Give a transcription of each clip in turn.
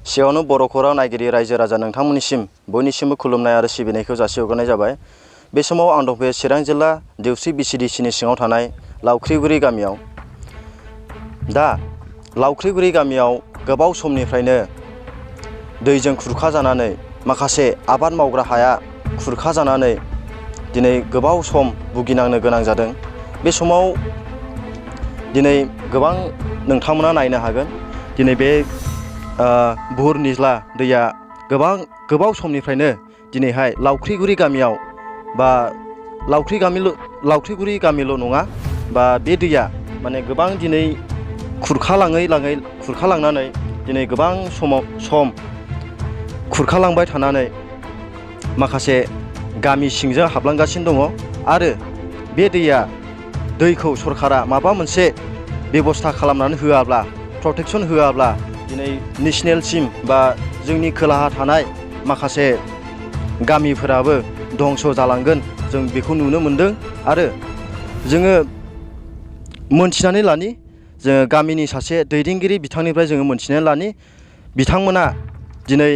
सिगाङावनो बर' खौरां नायगिरि रायजो राजा नोंथांमोननिसिम बयनिसिमबो खुलुमनाय आरो सिबिनायखौ जासिहरग्रोनाय जाबाय। बे समाव आं दंफैयो चिरां जिल्ला देवस्रि BCDCनि सिङाव थानाय लावख्रिगुरि गामियाव। दा लावख्रिगुरि गामियाव गोबाव समनिफ्रायनो दैजों खुरखा जानानै माखासे आबाद मावग्रा हाया खुरखा जानानै दिनै गोबाव सम भुगिनांनो गोनां जादों। बे समाव दिनै गोबां नोंथांमोना नायनो हागोन। दिनै बे बुहुर निज्ला दैया गोबाव समनिफ्रायनो दिनैहाय लावख्रिगुरि गामियाव बा लावख्रिगुरि गामिल' नङा बा बे दैया माने गोबां दिनै खुरखालांनानै दिनै गोबां सम खुरखालांबाय थानानै माखासे गामि सिंजों हाबलांगासिनो दङ। आरो बे दैखौ सरकारा माबा मोनसे बेबस्था खालामनानै होआब्ला, प्रटेकसन होआब्ला दिनै नेसनेलसिम बा जोंनि खोलाहा थानाय माखासे गामिफोराबो धंस जालांगोन, जों बेखौ नुनो मोनदों। आरो जोङो मोनथिनानै लानि, जोङो गामिनि सासे दैदेनगिरि बिथांनिफ्राय जोङो मोनथिनानै लानि। बिथांमोना दिनै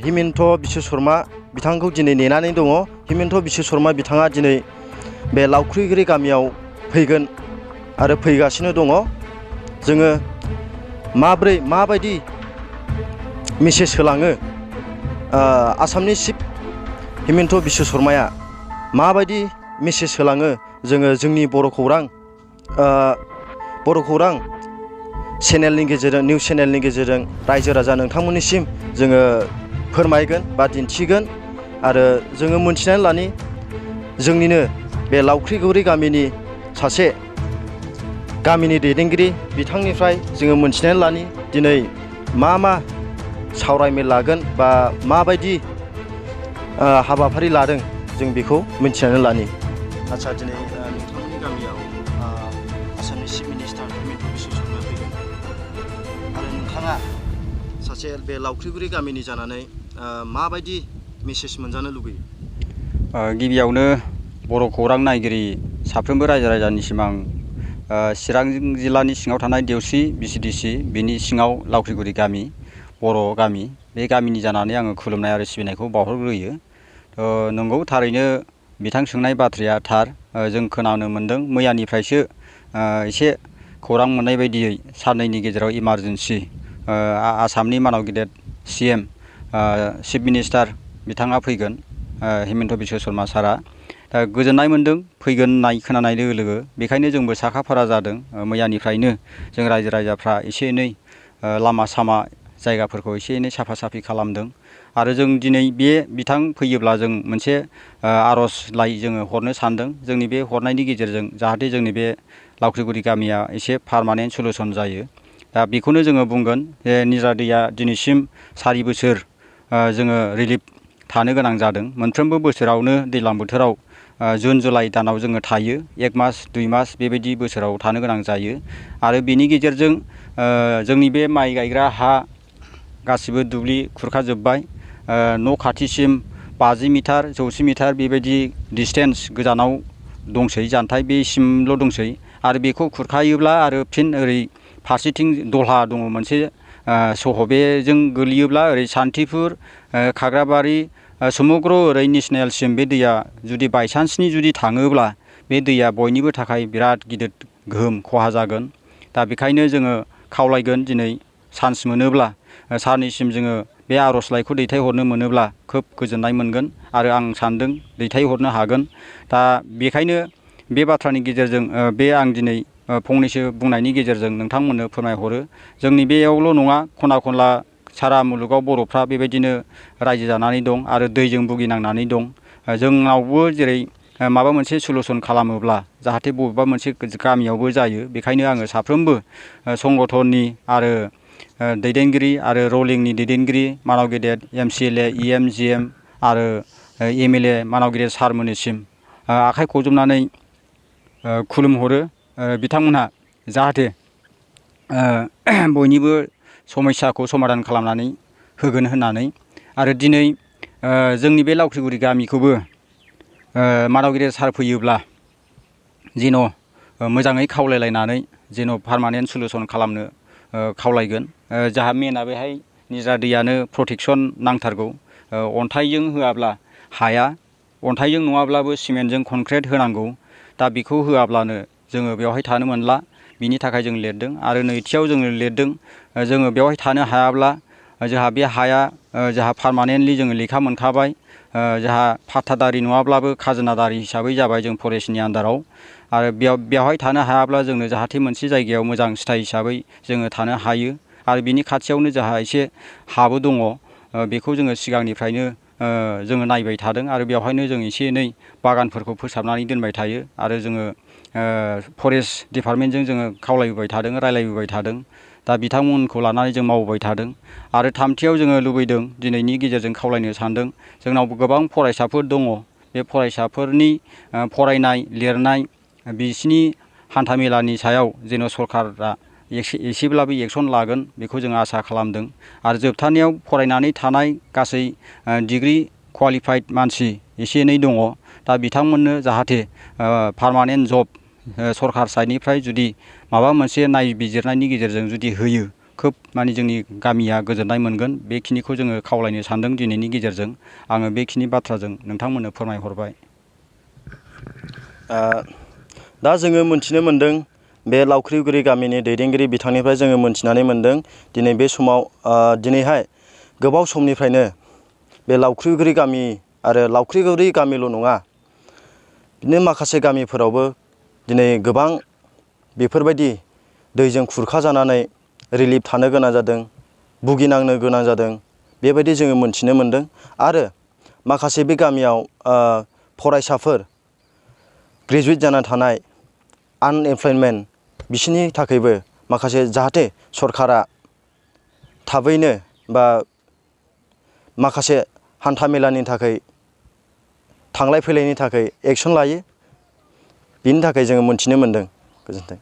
हिमन्त बिश्व शर्मा बिथांखौ दिनै नेनानै दङ। हिमन्त बिश्व शर्मा बिथाङा दिनै बे लावख्रिगुरि गामियाव फैगोन आरो फैगासिनो दङ। जोङो माबायदि मेसेज होलाङो, आसामनि चिफ हिमन्त बिश्व शर्माया माबायदि मेसेज होलाङो, जोङो जोंनि बर' खौरां चेनेलनि गेजेरजों, निउस चेनेलनि गेजेरजों रायजो राजा नोंथांमोननिसिम जोङो फोरमायगोन बा दिन्थिगोन। आरो जोङो मोनथिनानै लानि, जोंनिनो बे लावख्रिगुरि गामिनि सासे गामिनि दैदेनगिरि बिथांनिफ्राय जोङो मोनथिनानै लानि दिनै मा सावरायमेल लागोन बा माबायदि हाबाफारि लादों, जों बेखौ मिथिनानै लानि। आच्चा, दिनै नोंथांमोननि गामियाव आसामनि चिफ मिनिस्टार हिमन्त बिश्व शर्मा फैगोन आरो नोंथाङा सासे बे लावख्रिगुरि गामिनि जानानै माबायदि मेसेज मोनजानो लुगैयो? गिबियावनो बर' खौरां नायगिरि साफ्रोमबो रायजो राजानिसिम आं चिरां जिल्लानि सिङाव थानाय देवस्रि BCDC बिनि सिङाव लावख्रिगुरि गामि, बर' गामि, बे गामिनि जानानै आङो खुलुमनाय आरो सिबिनायखौ बावहरग्रोयो। नंगौ, थारैनो बिथां सोंनाय बाथ्राया थार। जों खोनानो मोन्दों मैयानिफ्रायसो एसे खौरां मोननाय बायदियै साननैनि गेजेराव इमारजेन्सि आसामनि मानाव गेदेर CM चिफ मिनिस्टार बिथाङा फैगोन, हिमन्त बिश्व शर्मा सारा। दा गोजोननाय मोन्दों फैगोन होननाय खोनानाय लोगो लोगो। बेखायनो जोंबो साखाफारा जादों। मैयानिफ्रायनो जों रायजो राजाफ्रा एसे एनै लामा सामा जायगाफोरखौ एसे एनै साफा साफि खालामदों। आरो जों दिनै बे बिथां फैयोब्ला जों मोनसे आर'जलाइ जोङो हरनो सानदों। जोंनि बे हरनायनि गेजेरजों जाहाथे जोंनि बे लावख्रिगुरि गामिया एसे पारमानेन्ट सलुसन जायो। दा बेखौनो जोङो बुंगोन जे निज्रा दैया दिनैसिम 4 बोसोर जोङो रिलिफ थानो गोनां जादों। मोनफ्रोमबो बोसोरावनो दैज्लां बोथोराव जुन जुलाइ दानाव जोङो थायो। 1 मास 2 मास बेबायदि बोसोराव थानो गोनां जायो। आरो बेनि गेजेरजों जोंनि बे माइ गायग्रा हा गासिबो दुब्लि खुरखाजोब्बाय। न' खाथिसिम 50 मिटार 100 मिटार बेबायदि डिसटेन्स गोजानाव दंसै, जानथाय बेसिमल' दंसै। आरो बेखौ खुरखायोब्ला आरो फिन ओरै फारसेथिं दलहा दङ मोनसे बेजों गोलैयोब्ला ओरै सान्थिफुर, खाग्राबारि, समग्र ओरै नेसनेलसिम बे दैया जुदि बायसान्सनि जुदि थाङोब्ला बे दैया बयनिबो थाखाय बिराद गिदिर गोहोम खहा जागोन। दा बेखायनो जोङो खावलायगोन, दिनै चान्स मोनोब्ला सारनिसिम जोङो बे आर'जलाइखौ दैथायहरनो मोनोब्ला खोब गोजोननाय मोनगोन आरो आं सानदों दैथायहरनो हागोन। दा बेखायनो बे बाथ्रानि गेजेरजों आं दिनै फंनैसो बुंनायनि गेजेरजों नोंथांमोननो फोरमायहरो। जोंनि बेयावल' नङा, खना खनला सारा मुलुगाव बर'फ्रा बेबायदिनो रायजो जानानै दं आरो दैजों भुगिनांनानै दं। जोंनावबो जेरै माबा मोनसे सलुसन खालामोब्ला जाहाथे बबेबा मोनसे गामियावबो जायो। बेखायनो आङो साफ्रोमबो संगठननि आरो दैदेनगिरि आरो रलिंनि दैदेनगिरि मानाव गेदेर MCLA EM GM आरो MLA मानाव गेदेर सारमोननिसिम आखाइ खबजबनानै खुलुमहरो। बिथांमोनहा जाहाथे बयनिबो समस्याखौ समाधान खालामनानै होगोन होननानै। आरो दिनै जोंनि बे लावख्रिगुरि गामिखौबो मानाव गेदेर सार फैयोब्ला जेन' मोजाङै खावलायलायनानै जेन' पारमानेन्ट सलुसन खालामनो खावलायगोन। जाहा मेना बेहाय निजा दैयानो प्रटेक्सन नांथारगौ। अन्थाइजों होआब्ला हाया, अन्थाइजों नङाब्लाबो सिमेन्टजों कनक्रिट होनांगौ। दा बेखौ होआब्लानो जोङो बेवहाय थानो मोनला, बिनि थाखाय जों लिरदों। आरो नैथियाव जोङो लिरदों जोङो बेवहाय थानो हायाब्ला जोंहा बे हाया जोंहा पारमानेन्टलि जोङो लेखा मोनखाबाय, जोंहा फाट्टादारि नङाब्लाबो खाजोनादारि हिसाबै जाबाय जों फरेस्टनि आन्दाराव। आरो बेवहाय थानो हायाब्ला जोंनो जाहाथे मोनसे जायगायाव मोजां सिथाइ हिसाबै जोङो थानो हायो। आरो बिनि खाथियावनो जोंहा एसे हाबो दङ, बेखौ जोङो सिगांनिफ्रायनो जोङो नायबाय थादों। आरो बेवहायनो जों एसे एनै बागानफोरखौ फोसाबनानै दोनबाय थायो। आरो जोङो फरेस्ट डिपार्टमेन्टजों जोङो खावलायबोबाय थादों, रायलायबोबाय थादों। दा बिथांमोनखौ लानानै जों मावबोबाय थादों। आरो थामथियाव जोङो लुबैदों, दिनैनि गेजेरजों खावलायनो सानदों, जोंनाव गोबां फरायसाफोर दङ। बे फरायसाफोरनि फरायनाय लिरनाय बिसिनि हान्थामेलानि सायाव जेन' सरकारा एसेब्लाबो एक्सन लागोन, बेखौ जों आसा खालामदों। आरो जोबथारनायाव फरायनानै थानाय गासै डिग्रि क्वालिफाइड मानसि एसे एनै दङ। दा बिथांमोननो जाहाथे पारमानेन्ट जब सरकार साइडनिफ्राय जुदि माबा मोनसे नायबिजिरनायनि गेजेरजों जुदि होयो, खोब माने जोंनि गामिया गोजोननाय मोनगोन। बेखिनिखौ जोङो खावलायनो सानदों दिनैनि गेजेरजों। आङो बेखिनि बाथ्राजों नोंथांमोननो फोरमायहरबाय। दा जोङो मोनथिनो मोन्दों, बे लावख्रिगुरि गामिनि दैदेनगिरि बिथांनिफ्राय जोङो मोनथिनानै मोन्दों, दिनै बे समाव दिनैहाय गोबाव समनिफ्रायनो बे लावख्रिगुरि गामि आरो लावख्रिगुरि गामिल' नङा, बिदिनो माखासे गामिफोरावबो दिनै गोबां बेफोरबायदि दैजों खुरखा जानानै रिलिफ थानो गोनां जादों, भुगिनांनो गोनां जादों, बेबायदि जोङो मोनथिनो मोन्दों। आरो माखासे बे गामियाव फरायसाफोर ग्रेजुवेट जाना थानाय आनएमप्लयमेन्ट, बिसोरनि थाखायबो माखासे जाहाथे सरकारा थाबैनो बा माखासे हान्थामेलानि थाखाय थांलाय फैलायनि थाखाय एक्सन लायो, बिनि थाखाय जोङो मोनथिनो मोन्दों। गोजोन्थों।